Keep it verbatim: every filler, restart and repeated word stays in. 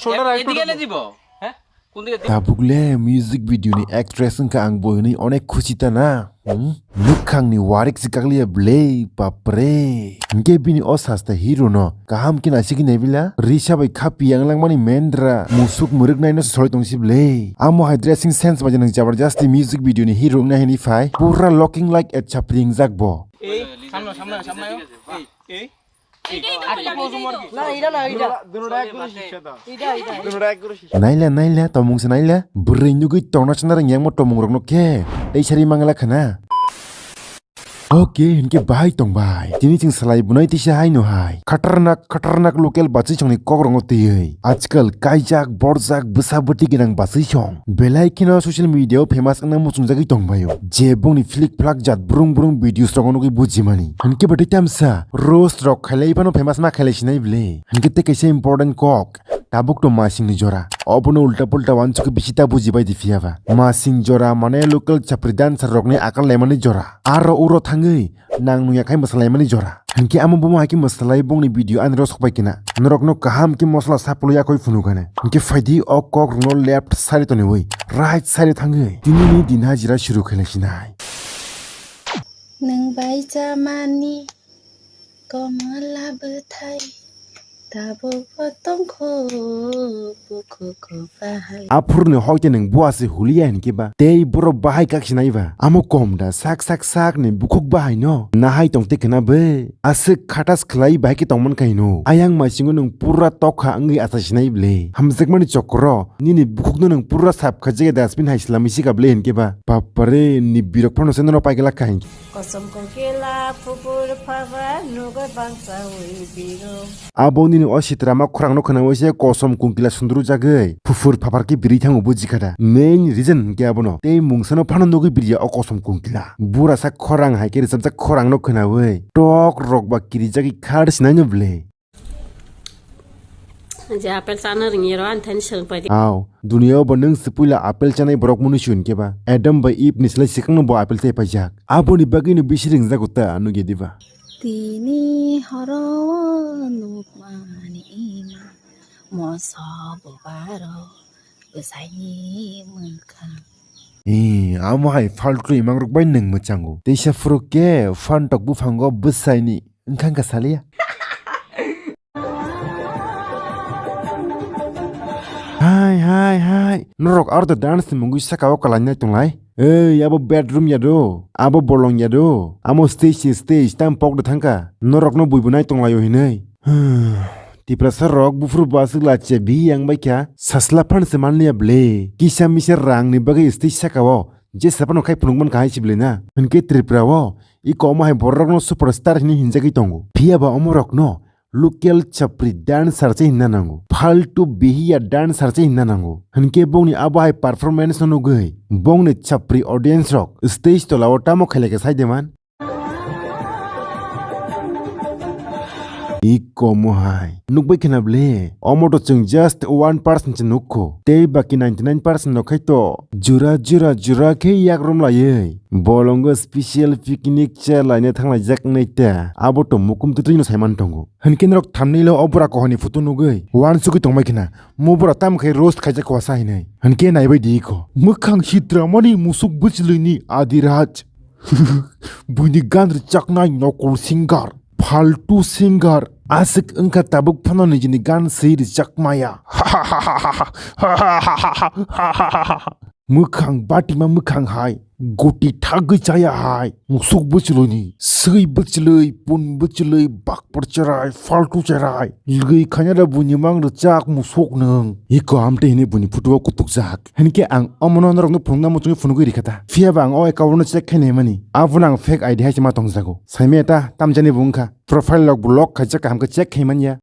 Shoulder এ-, আরেকটু এদিকে এনে উঠাও। দিব। হ্যাঁ? কোন দিকে দিব? Tabuk le music video ni actress wngkha ang bo hinwi onek khusi ta na? Hmm? Mwkhang ni warik se kakliya ble, bapre. Hinkhe bini o sasta hero no kaham khe naisingwi naibila? Risa bai kha piyang langmani mendra, musuk mwrwk naino se sori tongsi ble. Amo hai dressing sense bai nang jabardasti music video ni hero wngna hinwi phai. Pura looking like a chapri wngjak bo. এই, সামনে, সামনে, সামনে আয়। এই, এই। না, এটা না, এটা। দুনোটা এক করে শিক্ষা দাও। এটা, এটা। দুনোটা এক করে শিক্ষা। Naila, naila, tomung se naila. Bwrwi nugwi tongna chana rang yangma tomung rokno khe. Tei sari mangala khana. Okay, hinkhe bahai tong bai. Tini chwng salai bunai tisa hai no hai. Khatarnak, khatarnak local bachwi chongni kok rongo twiwi. Ajkal kaijak, borjak, bwsa bwtwi gwnang bachwi chong. Belai kheno social media o famous wngna muchungjagwi tongbaio. Je bongni flick flack jat brung brung videos rogo nugwi bujimani. Hinkhe bwtwi tamsa, roast rok khailai phano famous ma khailai sinai bwle. Hinkhe tei kaisa important kok. Tabuk to masingni jora. Obono ulta pulta wansukhe bisi ta bujibai di phiyaba. Masing jora mane local chapri dancer rokni akal laimani jora. Aro uro thangwi nang nungya khai mwsalaimani jora. Hinkhe amo bomo hai khe mwsalai bongni video ani rosok bai kena. Norokno kaham khe mosla sapulwi yakoi phunukane. Hinkhe phaidi o kok rokno left side toniwi right side thangwi. Tinini din hajira shuru khailai sinai. Nwng bai chamani komala bwthai. Tabukbo tongkho bukhukgo bahai. Aphurni hoite nwng buase huliya hinkhe ba? Tei borok bahai kaksinai ba? Amo kom da sak sak sak ni bukhuk bahai no? Nahai tong te khna be? Aswk khatas khlai bahai khe tongman kai no? Ayang maisingo nwng pura tokha wngwi achasinai ble. Hamjakmani chokro nini bukhuk no nwng pura sap khaijak dustbin hai slamwi sika ble hinkhe ba? Bapare ni birok phano se nono paigala kha hinkhe. Kosom kongkila phubur phaba nugo bangsa wi biro. Abo nini o sitrama khorang no khwnawi se kosom kongkila sundru jagwi phufur phapar khe biri thango bo jikada. Main reason hinkhe abono. Tei mungsa no phano nugwi biriya o kosom kongkila. Bura sa khorang hai khe rwchapjak khorang no khwnawi tok rok ba kirijagwi khar sinai no ble. Je apple chana ringye ro, ani thani swrwng pai di. Aw, duniya o bo nwng se puila apple chanai borok mwnwi si hwn khe ba? Adam bai Eve ni slai swkang no bo apple chai paijak. Aboni bagwi no bisi ringjago ta, nugya diba? Tini horo nukmani ima, moso bubaro bwsaini mwkhang. Ee, amo hai faltu imang rok bai nwng mwchango. Teisa phuru khe phantok buphango bwsaini. Wngkha wngkha saliya. Hai, hai, hai. Norok aro da dance ni mungwi saka o kwlainai tonglai. Ei, abo bedroom ya do. Abo bolong ya do. Amo stage se stage tam pok da thangkha. Norokno buibo nai tonglaio hinwi. Tiprasa rok buphuru bo aswk lachiya bi yang bai kha. Sasla phan se manliya ble. Kisa misa rang ni bagwi stage saka o. Jesa phano khai phunukman kahai se ble na. Hinkhe Tripura o. Iko omo hai borokno superstar hinwi hinjagwi tongo. Phiya ba omo rokno local chapri dancer se hinna nango. Faltu bihiya dancer se hinna nango. Hinkhe bongni abo hai performance no nugwi bongni chapri audience rok stage tola o tamo khailai khe sai de man? Iko omo hai nukbai khna ble. Omo to chwng just one percent se nukho. Tei baki ninety nine percent no khai to jura jura jura khe yak rom laiwi. Bolongo special picnic cha laina thanglaijak nai ta. Abo to mukum twtwi no saiman tongo. Hinkhe norok thumbnail o o bura kohani photo nugwi wansugwi tongbai khna. Mo bura tam khai roast khaijak kwasa hinwi. Hinkhe naibai di kho. Mwkhang sitramani musuk bwchlwini Adiraj. Buini gan rwchaknai nokol singer. Faltu singer. Aswk wngkha tabuk phano nijini gan swi rwchakmaya. Mwkhang batima mwkhang hai, goti thagwi chaya hai, musuk bwchlwini, swi bwchlwi, pun bwchlwi, bakpor cherai, faltu cherai, lwi khaina da buini mang rwchak musuk nwng. Iko amte hini buini photo o kutukjak. Hinkhe ang omono norokno phunukna muchungwi phunugwi rikha ta. Phiya ba ang o account no check khainai mani. Abono ang fake I D hai se ma tongjago. Saimaya ta, tamjani bo wngkha. Profile rok bo lock khaijak kaham khe check khai manya.